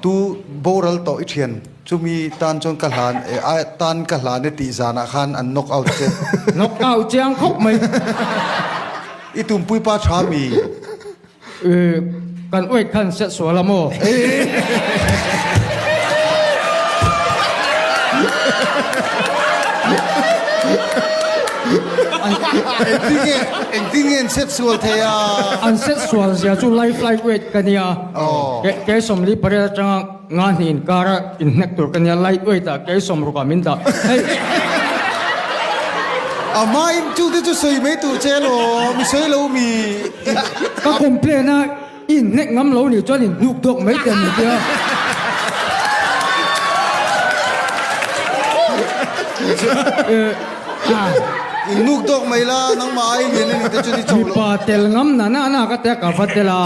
Tu boral tawh i thian chumi tan chuan ka hlan e a tan ka hlan e tih zanah khan an knock out che. Knock out chiang khawp mai. I tumpui pa tha mi. Kan uaih khan set sual a maw? Engtin nge engtin nge an set sual thei a? An set sual zia chu life life weight ka nia. Ke 48 atanga nga hnih inkara inhnek tur ka nia light weight ah ke 60 ah min dah. Hei. A hmain chu te chu sawi mai tur che alawm, i sawi lo mi. Ka complain a, i inhnek ngam lo nih chuan inhnuk dawk mai te an tia. Inhnuk dawk mai la, nangmah ai lian a nih te chuan i cho lo. Mipa tel ngam na na na ka tia ka va tel a.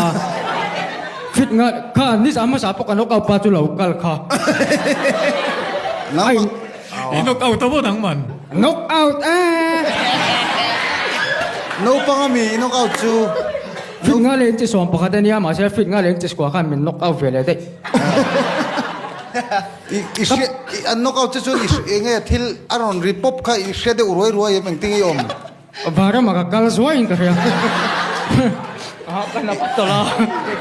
Fit nga kha ni sa hmasa pawh ka knockout pa chu lo kal kha. Nangmah. I knock out a maw nangman? Knock out eh! Naupang a mi i knock out chu. Fit nga leh inchi 11 a nia mahse fit nga leh inchi square khan min knock out ve leh daih. I i hria i an knock out che chuan i enge thil a rawn ri pawp kha i hria deuh ruai ruai em engtin nge i awm? Vanram ah ka kal zuai in ka hria. Ah ka hnap a tawlh a.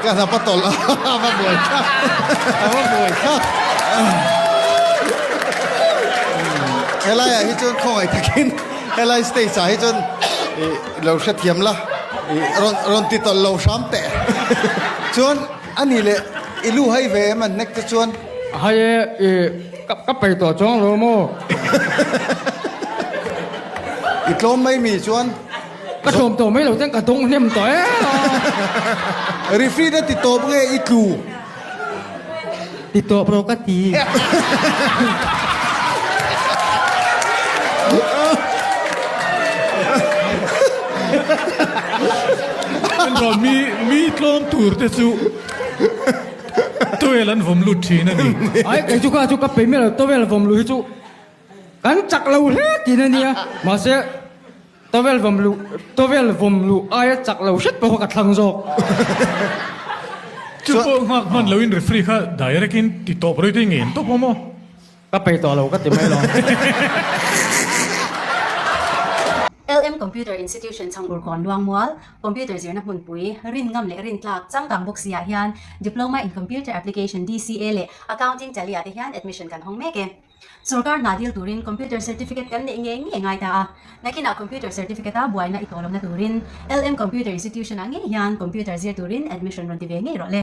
Ka hnap a tawlh a, a va buai thlak, a va buai thlak. Helai ah hi chuan khawngaih takin helai stage ah hi chuan lo hrethiam la, rawn rawn ti tawlh lo hram teh. Chuan ani leh i lu hai ve em an hnek te chuan. Hai e, i ka ka pei tawh chuang lo maw? I tlawm mai mi chuan. Ka tlawm tawh mai lo ten ka dawng hnem tawh em a. Referee na ti tawp nge i tlu? Ti tawp rawh ka ti. Mi mi tlawm tur te chu towel an vawm lut thin a ni. Ai kei chu kha chu ka pe miah lo towel vawm luh hi chu Kan chak lo hle tihna nia, mahse towel vawm luh towel vawm luh aia chak lo hret pawh kha ka thlang zawk. Chu pawh nghak hman loin referee kha direct in ti tawp rei te ngen tawp awm aw. Ka pei tawh lo ka ti mai lo. LM Computer Institution Chhangurkawn Luangmual, Computer zirna hmunpui, rin ngam leh rin tlak changkang bawk siah hian Diploma in Computer Application, DCA, leh Accounting Tally ah te hian admission kan hawng mek e. Sorkar hna dil turin computer certificate kan neih ngei ngei ngai ta a, nakinah computer certificate a buaina i tawh lohna turin LM Computer Institution ah ngei hian computer zir turin admission rawn ti ve ngei rawh le.